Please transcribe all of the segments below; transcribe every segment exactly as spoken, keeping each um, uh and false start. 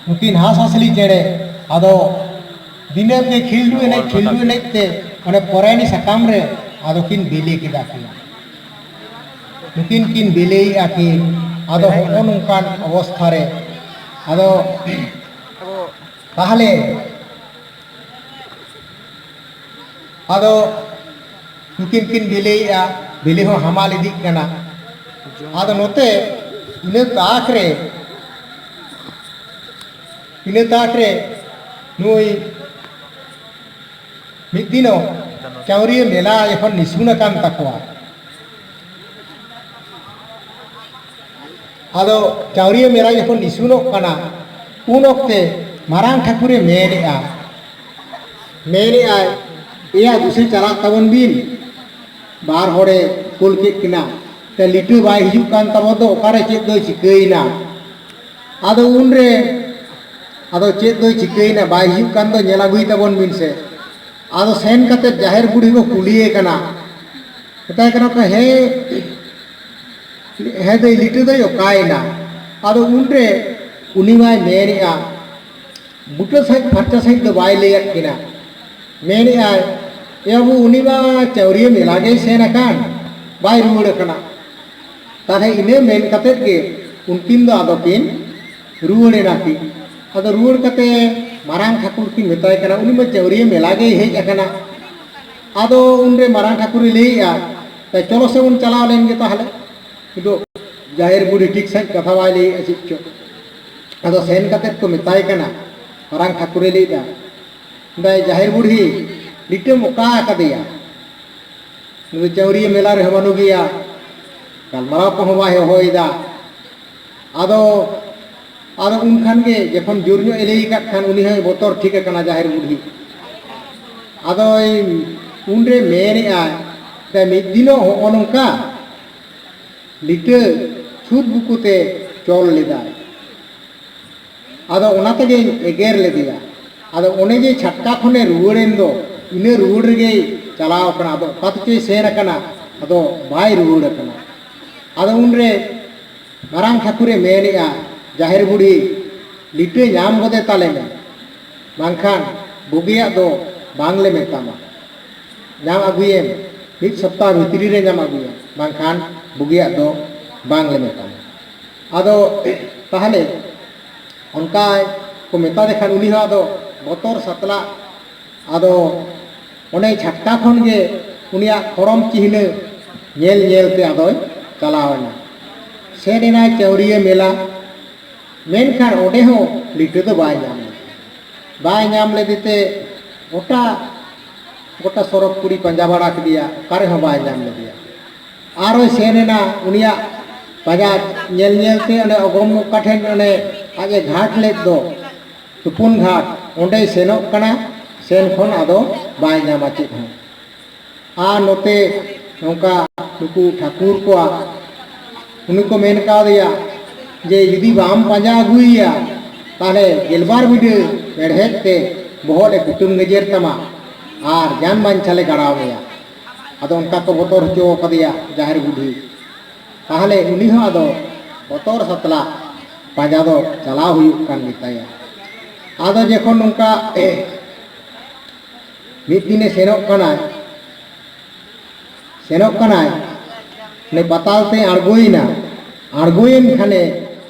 ᱱᱩᱠᱤᱱ ᱦᱟᱸᱥ ᱦᱟᱸᱥᱞᱤ ᱪᱮᱬᱮ ᱟᱫᱚ ᱫᱤᱱᱟᱹᱢ ᱜᱮ ᱠᱷᱤᱞᱰᱩ ᱮᱱᱮᱡ, ᱠᱷᱤᱞᱰᱩ ᱮᱱᱮᱡ ᱛᱮ ᱚᱱᱮ ᱯᱚᱨᱟᱭᱱᱤ ᱥᱟᱠᱟᱢ ᱨᱮ ᱟᱫᱚ ᱠᱤᱱ ᱵᱤᱞᱤ ᱠᱮᱫᱟ ᱠᱤᱱ᱾ ᱱᱩᱠᱤᱱ ᱠᱤᱱ ᱵᱤᱞᱤᱭᱮᱫᱼᱟ ᱠᱤᱱ᱾ ᱟᱫᱚ ᱦᱚᱸᱜᱼᱚ ᱱᱚᱝᱠᱟᱱ ᱚᱵᱚᱥᱛᱷᱟ ᱨᱮ ᱟᱫᱚ ᱛᱟᱦᱞᱮ ᱟᱫᱚ ᱱᱩᱠᱤᱱ ᱠᱤᱱ ᱵᱤᱞᱤᱭᱮᱫᱼᱟ, ᱵᱤᱞᱤ ᱦᱚᱸ ᱦᱟᱢᱟᱞ ᱤᱫᱤᱜ ᱠᱟᱱᱟ᱾ ᱟᱫᱚ ᱱᱚᱛᱮ ᱤᱱᱟᱹ ᱛᱟᱠ ᱨᱮ, ᱤᱱᱟᱹ ᱛᱟᱠ ᱨᱮ ᱱᱩᱭ ᱢᱤᱫ ᱫᱤᱱᱚᱜ ᱪᱟᱣᱨᱤᱭᱟᱹ ᱢᱮᱞᱟ ᱡᱚᱠᱷᱚᱱ ᱱᱤᱥᱩᱱ ᱟᱠᱟᱱ ᱛᱟᱠᱚᱣᱟ, ᱟᱫᱚ ᱪᱟᱣᱨᱤᱭᱟᱹ ᱢᱮᱞᱟ ᱡᱚᱠᱷᱚᱱ ᱱᱤᱥᱩᱱᱚᱜ ᱠᱟᱱᱟ, ᱩᱱ ᱚᱠᱛᱮ ᱢᱟᱨᱟᱝ ᱴᱷᱟᱹᱠᱩᱨᱮ ᱢᱮᱱᱮᱜᱼᱟ, ᱢᱮᱱᱮᱜᱼᱟᱭ, "ᱮᱭᱟ ᱫᱩᱥᱮ ᱪᱟᱞᱟᱜ ᱛᱟᱵᱚᱱ ᱵᱤᱱ, ᱵᱟᱨ ᱦᱚᱲᱮ ᱠᱩᱞ ᱠᱮᱫ ᱠᱤᱱᱟ, ᱛᱮ ᱞᱤᱴᱟᱹ ᱵᱟᱭ ᱦᱤᱡᱩᱜ ᱠᱟᱱ ᱛᱟᱵᱚᱱ ᱫᱚ, ᱚᱠᱟᱨᱮ ᱪᱮᱫ ᱫᱚᱭ ᱪᱤᱠᱟᱹᱭᱮᱱᱟ?" ᱟᱫᱚ ᱩᱱᱨᱮ, ᱟᱫᱚ ᱪᱮᱫ ᱫᱚᱭ ᱪᱤᱠᱟᱹᱭᱮᱱᱟ, ᱵᱟᱭ ᱦᱤᱡᱩᱜ ᱠᱟᱱ ᱫᱚ, ᱧᱮᱞ ᱟᱹᱜᱩᱭ ᱛᱟᱵᱚᱱ ᱵᱤᱱ ᱥᱮ᱾ ᱟᱫᱚ ᱥᱮᱱ ᱠᱟᱛᱮ ᱡᱟᱦᱮᱨ ᱵᱩᱰᱷᱤ ᱠᱚ ᱠᱩᱞᱤᱭᱮ ᱠᱟᱱᱟ, ᱢᱮᱛᱟᱭ ᱠᱟᱱᱟ ᱠᱚ, "ᱦᱮᱸ, ᱦᱮᱸ ᱫᱟᱹᱭ, ᱞᱤᱴᱟᱹ ᱫᱚᱭ ᱚᱠᱟᱭᱮᱱᱟ?" ᱟᱫᱚ ᱩᱱᱨᱮ ᱩᱱᱤ ᱢᱟᱭ ᱢᱮᱱᱮᱜᱼᱟ, ᱵᱩᱴᱟᱹ ᱥᱟᱺᱦᱤᱡ ᱯᱷᱟᱨᱪᱟ ᱥᱟᱺᱦᱤᱡ ᱫᱚ ᱵᱟᱭ ᱞᱟᱹᱭᱟᱫ ᱠᱤᱱᱟ᱾ ᱢᱮᱱᱮᱜᱼᱟᱭ, "ᱮ ᱵᱟᱹᱵᱩ, ᱩᱱᱤ ᱢᱟ ᱪᱟᱹᱣᱨᱤᱭᱟᱹ ᱢᱮᱞᱟ ᱜᱮᱭ ᱥᱮᱱ ᱟᱠᱟᱱ, ᱵᱟᱭ ᱨᱩᱣᱟᱹᱲ ᱟᱠᱟᱱᱟ᱾" ᱛᱟᱦᱞᱮ ᱤᱱᱟᱹ ᱢᱮᱱ ᱠᱟᱛᱮᱫ ᱜᱮ ᱩᱱᱠᱤᱱ ᱫᱚ ᱟᱫᱚ ᱠᱤᱱ ᱨᱩᱣᱟᱹᱲ ᱮᱱᱟ ᱠᱤᱱ᱾ ᱟᱫᱚ ᱨᱩᱣᱟᱹᱲ ᱠᱟᱛᱮ ᱢᱟᱨᱟᱝ ᱴᱷᱟᱹᱠᱩᱨ ᱠᱤᱱ ᱢᱮᱛᱟᱭ ᱠᱟᱱᱟ, "ᱩᱱᱤ ᱢᱟ ᱪᱟᱹᱣᱨᱤᱭᱟᱹ ᱢᱮᱞᱟ ᱜᱮᱭ ᱦᱮᱡ ᱟᱠᱟᱱᱟ᱾" ᱟᱫᱚ ᱩᱱᱨᱮ ᱢᱟᱨᱟᱝ ᱴᱷᱟᱹᱠᱩᱨᱮ ᱞᱟᱹᱭᱮᱜᱼᱟ, "ᱛᱮ ᱪᱚᱞᱚ ᱥᱮ ᱵᱚᱱ ᱪᱟᱞᱟᱣ ᱞᱮᱱ ᱜᱮ ᱛᱟᱦᱞᱮ᱾" ᱠᱤᱱᱛᱩ ᱡᱟᱦᱮᱨ ᱵᱩᱰᱷᱤ ᱴᱷᱤᱠ ᱥᱟᱺᱦᱤᱡ ᱠᱟᱛᱷᱟ ᱵᱟᱭ ᱞᱟᱹᱭᱮᱜᱼᱟ ᱪᱮᱫ ᱪᱚ᱾ ᱟᱫᱚ ᱥᱮᱱ ᱠᱟᱛᱮᱫ ᱠᱚ ᱢᱮᱛᱟᱭ ᱠᱟᱱᱟ, ᱢᱟᱨᱟᱝ ᱴᱷᱟᱹᱠᱩᱨᱮ ᱞᱟᱹᱭᱫᱟ, ᱢᱮᱱᱫᱟᱭ, "ᱡᱟᱦᱮᱨ ᱵᱩᱰᱷᱤ, ᱞᱤᱴᱟᱹᱢ ᱚᱠᱟ ᱟᱠᱟᱫᱮᱭᱟ? ᱱᱩᱭ ᱪᱟᱹᱣᱨᱤᱭᱟᱹ ᱢᱮᱞᱟ ᱨᱮᱦᱚᱸ ᱵᱟᱹᱱᱩᱜ ᱜᱮᱭᱟ, ᱜᱟᱞᱢᱟᱨᱟᱣ ᱠᱚᱦᱚᱸ ᱵᱟᱭ ᱦᱚᱦᱚᱭᱮᱫᱟ᱾" ᱟᱫᱚ, ᱟᱫᱚ ᱩᱱ ᱠᱷᱟᱱ ᱜᱮ ᱡᱚᱠᱷᱚᱱ ᱡᱳᱨ ᱧᱚᱜ ᱮ ᱞᱟᱹᱭ ᱟᱠᱟᱫ ᱠᱷᱟᱱ ᱩᱱᱤ ᱦᱚᱸᱭ ᱵᱚᱛᱚᱨ ᱴᱷᱤᱠ ᱟᱠᱟᱱᱟ ᱡᱟᱦᱮᱨ ᱵᱩᱰᱷᱤ᱾ ᱟᱫᱚᱭ ᱩᱱᱨᱮ ᱢᱮᱱᱮᱜᱼᱟᱭ, ᱢᱤᱫ ᱫᱤᱱᱚᱜ ᱦᱚᱸᱜᱼᱚ ᱱᱚᱝᱠᱟ ᱞᱤᱴᱟᱹ ᱪᱷᱩᱛ ᱵᱩᱠᱩᱛᱮ ᱪᱚᱞ ᱞᱮᱫᱟᱭ᱾ ᱟᱫᱚ ᱚᱱᱟ ᱛᱮᱜᱮᱧ ᱮᱜᱮᱨ ᱞᱮᱫᱮᱭᱟ᱾ ᱟᱫᱚ ᱚᱱᱮ ᱡᱮ ᱪᱷᱟᱴᱠᱟ ᱠᱷᱚᱱᱮ ᱨᱩᱣᱟᱹᱲᱮᱱ ᱫᱚ, ᱤᱱᱟᱹ ᱨᱩᱣᱟᱹᱲ ᱨᱮᱜᱮᱭ ᱪᱟᱞᱟᱣ ᱟᱠᱟᱱᱟ᱾ ᱟᱫᱚ ᱚᱠᱟ ᱛᱮᱪᱚᱭ ᱥᱮᱱ ᱟᱠᱟᱱᱟ, ᱟᱫᱚ ᱵᱟᱭ ᱨᱩᱣᱟᱹᱲ ᱟᱠᱟᱱᱟ᱾ ᱟᱫᱚ ᱩᱱᱨᱮ ᱢᱟᱨᱟᱝ ᱴᱷᱟᱹᱠᱩᱨᱮ ᱢᱮᱱᱮᱜᱼᱟ, ᱡᱟᱦᱮᱨ ᱵᱩᱰᱷᱤ, ᱞᱤᱴᱟᱹ ᱧᱟᱢ ᱜᱚᱫᱮ ᱛᱟᱞᱮ ᱢᱮ, ᱵᱟᱝᱠᱷᱟᱱ ᱵᱩᱜᱤᱭᱟᱜ ᱫᱚ ᱵᱟᱝᱞᱮ ᱢᱮᱛᱟᱢᱟ᱾ ᱧᱟᱢ ᱟᱹᱜᱩᱭᱮᱢ, ᱢᱤᱫ ᱥᱚᱯᱛᱟᱦ ᱵᱷᱤᱛᱨᱤ ᱨᱮ ᱧᱟᱢ ᱟᱹᱜᱩᱭᱮᱢ, ᱵᱟᱝᱠᱷᱟᱱ ᱵᱩᱜᱤᱭᱟᱜ ᱫᱚ ᱵᱟᱝᱞᱮ ᱢᱮᱛᱟᱢᱟ᱾ ᱟᱫᱚ ᱛᱟᱦᱚᱞᱮ ᱚᱱᱠᱟ ᱠᱚ ᱢᱮᱛᱟ ᱫᱮ ᱠᱷᱟᱱ ᱩᱱᱤ ᱦᱚᱸ ᱟᱫᱚ ᱵᱚᱛᱚᱨ ᱥᱟᱛᱞᱟᱜ, ᱟᱫᱚ ᱚᱱᱮ ᱪᱷᱟᱴᱠᱟ ᱠᱷᱚᱱ ᱜᱮ ᱩᱱᱤᱭᱟᱜ ᱠᱷᱚᱲᱚᱢ ᱪᱤᱦᱱᱟᱹ ᱧᱮᱞ ᱧᱮᱞ ᱛᱮ ᱟᱫᱚᱭ ᱪᱟᱞᱟᱣ ᱮᱱᱟ᱾ ᱥᱮᱱ ᱮᱱᱟᱭ ᱪᱟᱹᱣᱨᱤᱭᱟᱹ ᱢᱮᱞᱟ, ᱢᱮᱱᱠᱷᱟᱱ ᱚᱸᱰᱮ ᱦᱚᱸ ᱞᱤᱴᱟᱹ ᱫᱚ ᱵᱟᱭ ᱧᱟᱢ ᱞᱮᱫᱮᱭᱟ᱾ ᱵᱟᱭ ᱧᱟᱢ ᱞᱮᱫᱮ ᱛᱮ ᱜᱚᱴᱟ, ᱜᱚᱴᱟ ᱥᱚᱨᱚᱜᱽ ᱯᱩᱨᱤ ᱯᱟᱸᱡᱟ ᱵᱟᱲᱟ ᱠᱮᱫᱮᱭᱟ, ᱚᱠᱟ ᱨᱮᱦᱚᱸ ᱵᱟᱭ ᱧᱟᱢ ᱞᱮᱫᱮᱭᱟ᱾ ᱟᱨᱚᱭ ᱥᱮᱱ ᱮᱱᱟ, ᱩᱱᱤᱭᱟᱜ ᱯᱟᱸᱡᱟ ᱧᱮᱞ ᱧᱮᱞ ᱛᱮ ᱚᱱᱮ ᱚᱜᱚᱢ ᱚᱠᱟ ᱴᱷᱮᱱ ᱚᱱᱮ ᱟᱡ ᱮ ᱜᱷᱟᱴ ᱞᱮᱫ ᱫᱚ, ᱛᱩᱯᱩᱱ ᱜᱷᱟᱴ, ᱚᱸᱰᱮᱭ ᱥᱮᱱᱚᱜ ᱠᱟᱱᱟ᱾ ᱥᱮᱱ ᱠᱷᱚᱱ ᱟᱫᱚ ᱵᱟᱭ ᱧᱟᱢᱟ ᱪᱮᱫ ᱦᱚᱸ᱾ ᱟᱨ ᱱᱚᱛᱮ ᱱᱚᱝᱠᱟ ᱱᱩᱠᱩ ᱴᱷᱟᱹᱠᱩᱨ ᱠᱚᱣᱟᱜ, ᱩᱱᱤ ᱠᱚ ᱢᱮᱱ ᱠᱟᱣᱫᱮᱭᱟ ᱡᱮ, "ᱡᱩᱫᱤ ᱵᱟᱢ ᱯᱟᱸᱡᱟ ᱟᱹᱜᱩᱭᱮᱭᱟ, ᱛᱟᱦᱞᱮ ᱜᱮᱞᱵᱟᱨ ᱵᱤᱰᱟᱹ ᱢᱮᱲᱦᱮᱫ ᱛᱮ ᱵᱚᱦᱚᱜ ᱞᱮ ᱠᱩᱴᱟᱹᱢ ᱜᱮᱡᱮᱨ ᱛᱟᱢᱟ ᱟᱨ ᱡᱟᱱ ᱵᱟᱧᱪᱟ ᱞᱮ ᱜᱟᱲᱟᱣ ᱢᱮᱭᱟ᱾" ᱟᱫᱚ ᱚᱱᱠᱟ ᱠᱚ ᱵᱚᱛᱚᱨ ᱦᱚᱪᱚ ᱠᱟᱫᱮᱭᱟ ᱡᱟᱦᱮᱨ ᱵᱩᱰᱷᱤ᱾ ᱛᱟᱦᱞᱮ ᱩᱱᱤ ᱦᱚᱸ ᱟᱫᱚ ᱵᱚᱛᱚᱨ ᱥᱟᱛᱞᱟ ᱯᱟᱸᱡᱟ ᱫᱚ ᱪᱟᱞᱟᱣ ᱦᱩᱭᱩᱜ ᱠᱟᱱ ᱜᱮᱛᱟᱭᱟ᱾ ᱟᱫᱚ ᱡᱚᱠᱷᱚᱱ ᱱᱚᱝᱠᱟ ᱢᱤᱫ ᱫᱤᱱᱮ ᱥᱮᱱᱚᱜ ᱠᱟᱱᱟᱭ, ᱥᱮᱱᱚᱜ ᱠᱟᱱᱟᱭ, ᱩᱱᱤ ᱯᱟᱛᱟᱞ ᱛᱮ ᱟᱬᱜᱚᱭᱮᱱᱟ᱾ ᱟᱬᱜᱚᱭᱮᱱ ᱠᱷᱟᱱᱮ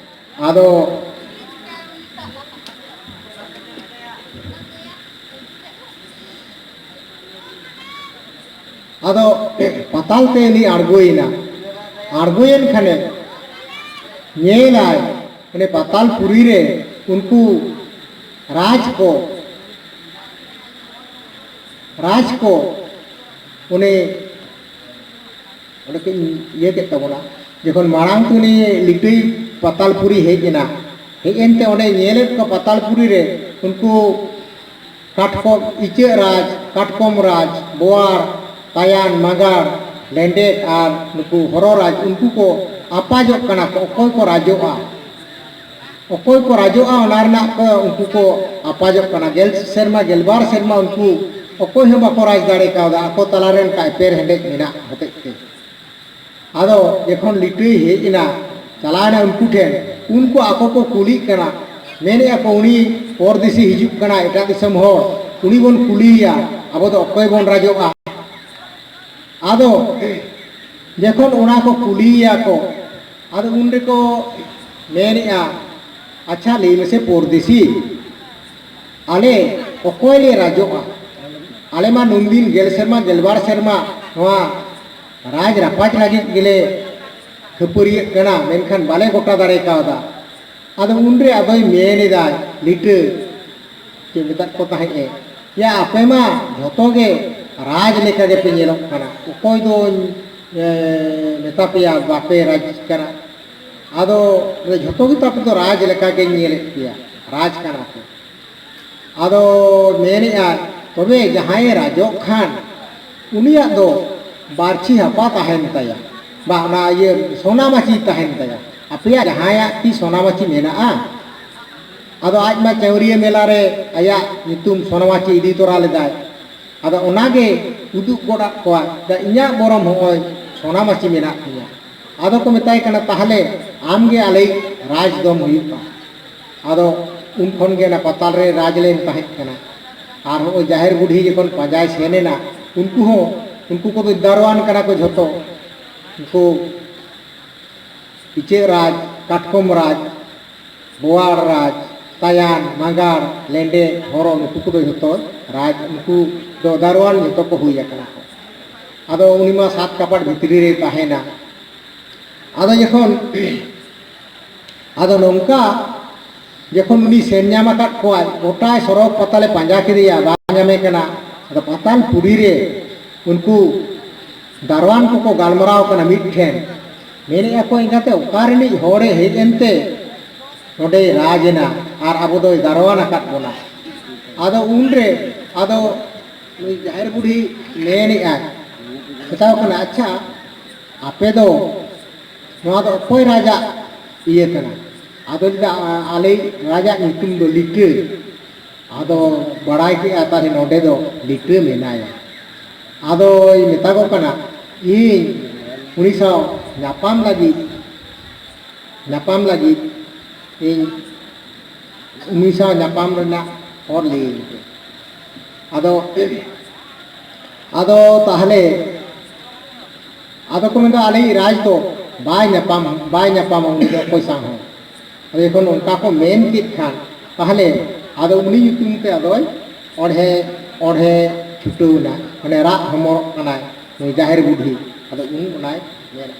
ᱟᱫᱚ ᱟᱫᱚ ᱯᱟᱛᱟᱞ ᱛᱮ ᱩᱱᱤ ᱟᱬᱜᱚᱭᱮᱱᱟ᱾ ᱟᱬᱜᱚᱭᱮᱱ ᱠᱷᱟᱱᱮ ᱧᱮᱞᱟᱭ, ᱚᱱᱮ ᱯᱟᱛᱟᱞ ᱯᱩᱨᱤ ᱨᱮ ᱩᱱᱠᱩ ᱨᱟᱡᱽ ᱠᱚ, ᱨᱟᱡᱽ ᱠᱚ ᱩᱱᱤ ᱚᱸᱰᱮ ᱠᱚᱧ ᱤᱭᱟᱹ ᱠᱮᱫ ᱛᱟᱵᱚᱱᱟ, ᱡᱚᱠᱷᱚᱱ ᱢᱟᱲᱟᱝ ᱛᱮ ᱩᱱᱤ ᱞᱤᱴᱟᱹᱭ ᱯᱟᱛᱟᱞ ᱯᱩᱨᱤ ᱦᱮᱡ ᱮᱱᱟ, ᱦᱮᱡ ᱮᱱᱛᱮ ᱚᱸᱰᱮ ᱧᱮᱞᱮᱫ ᱠᱚ ᱯᱟᱛᱟᱞ ᱯᱩᱨᱤ ᱨᱮ ᱩᱱᱠᱩ ᱠᱟᱴᱠᱚᱢ, ᱤᱪᱟᱹᱜ ᱨᱟᱡᱽ, ᱠᱟᱴᱠᱚᱢ ᱨᱟᱡᱽ, ᱵᱳᱣᱟᱲ, ᱛᱟᱭᱟᱱ, ᱢᱟᱜᱟᱲ, ᱞᱮᱸᱰᱮᱫ ᱟᱨ ᱱᱩᱠᱩ ᱦᱚᱨᱚ ᱨᱟᱡᱽ, ᱩᱱᱠᱩ ᱠᱚ ᱟᱯᱟᱡᱚᱜ ᱠᱟᱱᱟ ᱠᱚ, ᱚᱠᱚᱭ ᱠᱚ ᱨᱟᱡᱚᱜᱼᱟ, ᱚᱠᱚᱭ ᱠᱚ ᱨᱟᱡᱚᱜᱼᱟ, ᱚᱱᱟ ᱨᱮᱱᱟᱜ ᱠᱚ ᱩᱱᱠᱩ ᱠᱚ ᱟᱯᱟᱡᱚᱜ ᱠᱟᱱᱟ᱾ ᱜᱮᱞ ᱥᱮᱨᱢᱟ, ᱜᱮᱞᱵᱟᱨ ᱥᱮᱨᱢᱟ ᱩᱱᱠᱩ ᱚᱠᱚᱭ ᱦᱚᱸ ᱵᱟᱠᱚ ᱨᱟᱡᱽ ᱫᱟᱲᱮ ᱠᱟᱣᱫᱟ, ᱟᱠᱚ ᱛᱟᱞᱟᱨᱮ ᱚᱱᱠᱟ ᱮᱯᱮᱨ ᱦᱮᱸᱰᱮᱡ ᱢᱮᱱᱟᱜ ᱦᱚᱛᱮᱡ ᱛᱮ᱾ ᱟᱫᱚ ᱡᱚᱠᱷᱚᱱ ᱞᱤᱴᱟᱹᱭ ᱦᱮᱡ ᱮᱱᱟ, ᱪᱟᱞᱟᱣ ᱮᱱᱟ ᱩᱱᱠᱩ ᱴᱷᱮᱱ, ᱩᱱᱠᱩ ᱟᱠᱚ ᱠᱚ ᱠᱩᱞᱤᱜ ᱠᱟᱱᱟ, ᱢᱮᱱᱮᱫᱼᱟ ᱠᱚ, ᱩᱱᱤ ᱯᱚᱨᱫᱮᱥᱤ ᱦᱤᱡᱩᱜ ᱠᱟᱱᱟ, ᱮᱴᱟᱜ ᱫᱤᱥᱚᱢ ᱦᱚᱲ, ᱩᱱᱤ ᱵᱚᱱ ᱠᱩᱞᱤᱭᱮᱭᱟ, ᱟᱵᱚ ᱫᱚ ᱚᱠᱚᱭ ᱵᱚᱱ ᱨᱟᱡᱚᱜᱼᱟ? ᱟᱫᱚ ᱡᱚᱠᱷᱚᱱ ᱚᱱᱟ ᱠᱚ ᱠᱩᱞᱤᱭᱮᱭᱟ ᱠᱚ, ᱟᱫᱚ ᱩᱱ ᱨᱮᱠᱚ ᱢᱮᱱᱮᱫᱼᱟ, ᱟᱪᱪᱷᱟ, ᱞᱟᱹᱭ ᱢᱮᱥᱮ ᱯᱚᱨᱫᱮᱥᱤ, ᱟᱞᱮ ᱚᱠᱚᱭ ᱞᱮ ᱨᱟᱡᱚᱜᱼᱟ? ᱟᱞᱮ ᱢᱟ ᱱᱩᱱᱫᱤᱱ ᱜᱮᱞ ᱥᱮᱨᱢᱟ, ᱜᱮᱞᱵᱟᱨ ᱥᱮᱨᱢᱟ ᱱᱚᱣᱟ ᱨᱟᱡᱽ ᱨᱟᱯᱟᱡᱽ ᱞᱟᱹᱜᱤᱫ ᱜᱮᱞᱮ ᱠᱷᱟᱹᱯᱟᱹᱨᱤᱭᱟᱹᱜ ᱠᱟᱱᱟ, ᱢᱮᱱᱠᱷᱟᱱ ᱵᱟᱞᱮ ᱜᱚᱴᱟ ᱫᱟᱲᱮ ᱠᱟᱣᱫᱟ᱾ ᱟᱫᱚ ᱩᱱᱨᱮ ᱟᱫᱚᱭ ᱢᱮᱱ ᱮᱫᱟᱭ, ᱞᱤᱴᱟᱹ, ᱪᱮᱫ ᱢᱮᱛᱟᱫ ᱠᱚ ᱛᱟᱦᱮᱸᱫ ᱮ, ᱭᱟ, ᱟᱯᱮ ᱢᱟ ᱡᱷᱚᱛᱚ ᱜᱮ ᱨᱟᱡᱽ ᱞᱮᱠᱟ ᱜᱮᱯᱮ ᱧᱮᱞᱚᱜ ᱠᱟᱱᱟ, ᱚᱠᱚᱭ ᱫᱚᱧ, ᱮ, ᱢᱮᱛᱟ ᱯᱮᱭᱟ ᱵᱟᱯᱮ ᱨᱟᱡᱽ ᱠᱟᱱᱟ? ᱟᱫᱚ ᱡᱷᱚᱛᱚ ᱜᱮᱛᱚ ᱟᱯᱮ ᱫᱚ ᱨᱟᱡᱽ ᱞᱮᱠᱟ ᱜᱮᱧ ᱧᱮᱞᱮᱫ ᱯᱮᱭᱟ, ᱨᱟᱡᱽ ᱠᱟᱱᱟ ᱯᱮ᱾ ᱟᱫᱚ ᱢᱮᱱᱮᱫᱼᱟᱭ, ᱛᱚᱵᱮ ᱡᱟᱦᱟᱸᱭᱮ ᱨᱟᱡᱚᱜ ᱠᱷᱟᱱ, ᱩᱱᱤᱭᱟᱜ ᱫᱚ ᱵᱟᱨᱪᱷᱤ ᱦᱟᱯᱟ ᱛᱟᱦᱮᱱ ᱛᱟᱭᱟ, ᱵᱟ, ᱚᱱᱟ ᱤᱭᱟᱹ ᱥᱚᱱᱟ ᱢᱟᱹᱪᱤ ᱛᱟᱦᱮᱱ ᱛᱟᱭᱟ᱾ ᱟᱯᱮᱭᱟᱜ ᱡᱟᱦᱟᱸᱭᱟᱜ ᱠᱤ ᱥᱚᱱᱟ ᱢᱟᱹᱪᱤ ᱢᱮᱱᱟᱜᱼᱟ? ᱟᱫᱚ ᱟᱡ ᱢᱟ ᱪᱟᱹᱣᱨᱤᱭᱟᱹ ᱢᱮᱞᱟ ᱨᱮ ᱟᱭᱟᱜ ᱧᱩᱛᱩᱢ ᱥᱚᱱᱟ ᱢᱟᱹᱪᱤ ᱤᱫᱤ ᱛᱚᱨᱟ ᱞᱮᱫᱟᱭ᱾ ᱟᱫᱚ ᱚᱱᱟᱜᱮ ᱩᱫᱩᱜ ᱜᱚᱫ ᱟᱫ ᱠᱚᱣᱟ, ᱫᱟ, ᱤᱧᱟᱹᱜ ᱵᱚᱨᱚᱢ ᱦᱚᱸᱜᱼᱚᱭ ᱥᱚᱱᱟ ᱢᱟᱹᱪᱤ ᱢᱮᱱᱟᱜ ᱛᱤᱧᱟ᱾ ᱟᱫᱚ ᱠᱚ ᱢᱮᱛᱟᱭ ᱠᱟᱱᱟ, ᱛᱟᱦᱞᱮ ᱟᱢᱜᱮ ᱟᱞᱮᱭᱤᱡ ᱨᱟᱡᱽ ᱫᱚᱢ ᱦᱩᱭᱩᱜᱼᱟ᱾ ᱟᱫᱚ ᱩᱱ ᱠᱷᱚᱱ ᱜᱮ ᱚᱱᱟ ᱯᱟᱛᱟᱞ ᱨᱮ ᱨᱟᱡᱽ ᱞᱮᱱ ᱛᱟᱦᱮᱸ ᱠᱟᱱᱟ᱾ ᱟᱨ ᱦᱚᱸᱜᱼᱚᱭ ᱡᱟᱦᱮᱨ ᱵᱩᱰᱷᱤ ᱡᱚᱠᱷᱚᱱ ᱯᱟᱸᱡᱟᱭ ᱥᱮᱱ ᱮᱱᱟ, ᱩᱱᱠᱩ ᱦᱚᱸ, ᱩᱱᱠᱩ ᱠᱚᱫᱚ ᱫᱟᱨᱣᱟᱱ ᱠᱟᱱᱟ ᱠᱚ ᱡᱷᱚᱛᱚ᱾ ᱩᱱᱠᱩ ᱤᱪᱟᱹᱜ ᱨᱟᱡᱽ, ᱠᱟᱴᱠᱚᱢ ᱨᱟᱡᱽ, ᱵᱳᱣᱟᱲ ᱨᱟᱡᱽ, ᱛᱟᱭᱟᱱ, ᱢᱟᱸᱜᱟᱲ, ᱞᱮᱸᱰᱮᱫ, ᱦᱚᱨᱚ, ᱱᱩᱠᱩ ᱠᱚᱫᱚ ᱡᱷᱚᱛᱚ ᱨᱟᱡᱽ, ᱩᱱᱠᱩ ᱫᱚ ᱫᱟᱨᱣᱟᱱ ᱡᱷᱚᱛᱚ ᱠᱚ ᱦᱩᱭ ᱟᱠᱟᱱᱟ ᱠᱚ᱾ ᱟᱫᱚ ᱩᱱᱤ ᱢᱟ ᱥᱟᱛ ᱠᱟᱯᱟᱴ ᱵᱷᱤᱛᱨᱤ ᱨᱮᱭ ᱛᱟᱦᱮᱱᱟ᱾ ᱟᱫᱚ ᱡᱚᱠᱷᱚᱱ, ᱟᱫᱚ ᱱᱚᱝᱠᱟ ᱡᱚᱠᱷᱚᱱ ᱩᱱᱤ ᱥᱮᱱ ᱧᱟᱢ ᱟᱠᱟᱫ ᱠᱚᱣᱟᱭ, ᱜᱚᱴᱟᱭ ᱥᱚᱨᱚᱜᱽ ᱯᱟᱛᱟᱞᱮ ᱯᱟᱸᱡᱟ ᱠᱮᱫᱮᱭᱟ, ᱵᱟᱭ ᱧᱟᱢᱮ ᱠᱟᱱᱟ᱾ ᱟᱫᱚ ᱯᱟᱛᱟᱞ ᱯᱩᱨᱤ ᱨᱮ ᱩᱱᱠᱩ ᱫᱟᱨᱣᱟᱱ ᱠᱚᱠᱚ ᱜᱟᱞᱢᱟᱨᱟᱣ ᱠᱟᱱᱟ ᱢᱤᱫ ᱴᱷᱮᱱ, ᱢᱮᱱᱮᱫᱼᱟ ᱠᱚ, ᱮᱱᱠᱟᱛᱮ ᱚᱠᱟ ᱨᱤᱱᱤᱡ ᱦᱚᱲᱮ ᱦᱮᱡ ᱮᱱᱛᱮ ᱱᱚᱰᱮᱭ ᱨᱟᱡᱽ ᱮᱱᱟ ᱟᱨ ᱟᱵᱚ ᱫᱚᱭ ᱫᱟᱨᱣᱟᱱ ᱟᱠᱟᱫ ᱵᱚᱱᱟ? ᱟᱫᱚ ᱩᱱᱨᱮ ᱟᱫᱚ ᱱᱩᱭ ᱡᱟᱦᱮᱨ ᱵᱩᱰᱷᱤ ᱢᱮᱱᱮᱫᱼᱟᱭ, ᱢᱮᱛᱟᱣ ᱠᱟᱱᱟ, ᱟᱪᱪᱷᱟ, ᱟᱯᱮ ᱫᱚ ᱱᱚᱣᱟ ᱫᱚ ᱚᱠᱚᱭ ᱨᱟᱡᱟᱜ ᱤᱭᱟᱹ ᱠᱟᱱᱟ? ᱟᱫᱚ ᱞᱟᱹᱭᱫᱟ, ᱟᱞᱮ ᱨᱟᱡᱟᱜ ᱧᱩᱛᱩᱢ ᱫᱚ ᱞᱤᱴᱟᱹ᱾ ᱟᱫᱚ ᱵᱟᱲᱟᱭ ᱠᱮᱫᱼᱟ, ᱛᱟᱦᱞᱮ ᱱᱚᱰᱮ ᱫᱚ ᱞᱤᱴᱟᱹ ᱢᱮᱱᱟᱭᱟ᱾ ᱟᱫᱚᱭ ᱢᱮᱛᱟ ᱠᱚ ᱠᱟᱱᱟ, ᱤᱧ ᱩᱱᱤ ᱥᱟᱶ ᱧᱟᱯᱟᱢ ᱞᱟᱹᱜᱤᱫ, ᱧᱟᱯᱟᱢ ᱞᱟᱹᱜᱤᱫ ᱤᱧ ᱩᱱᱤ ᱥᱟᱶ ᱧᱟᱯᱟᱢ ᱨᱮᱱᱟᱜ ᱦᱚᱨ ᱞᱟᱹᱭᱟᱹᱧ ᱯᱮ᱾ ᱟᱫᱚ ᱟᱫᱚ ᱛᱟᱦᱞᱮ ᱟᱫᱚ ᱠᱚ ᱢᱮᱱᱫᱟ, ᱟᱞᱮᱭᱤᱡ ᱨᱟᱡᱽ ᱫᱚ ᱵᱟᱭ ᱧᱟᱯᱟᱢ ᱵᱟᱭ ᱧᱟᱯᱟᱢᱟ ᱩᱱᱤ ᱫᱚ ᱚᱠᱚᱭ ᱥᱟᱶ ᱦᱚᱸ᱾ ᱟᱫᱚ ᱡᱚᱠᱷᱚᱱ ᱚᱱᱠᱟ ᱠᱚ ᱢᱮᱱ ᱠᱮᱫ ᱠᱷᱟᱱ, ᱛᱟᱦᱞᱮ ᱟᱫᱚ ᱩᱱᱤ ᱧᱩᱛᱩᱢ ᱛᱮ ᱟᱫᱚᱭ ᱚᱬᱦᱮ ᱚᱬᱦᱮ ᱪᱷᱩᱴᱟᱹᱣ ᱮᱱᱟ, ᱢᱟᱱᱮ ᱨᱟᱜ ᱦᱚᱢᱚᱨᱚᱜ ᱠᱟᱱᱟᱭ ᱱᱩᱭ ᱡᱟᱦᱮᱨ ᱵᱩᱰᱷᱤ᱾ ᱟᱫᱚ ᱩᱱᱤ ᱚᱱᱟᱭ ᱢᱮᱱᱟ,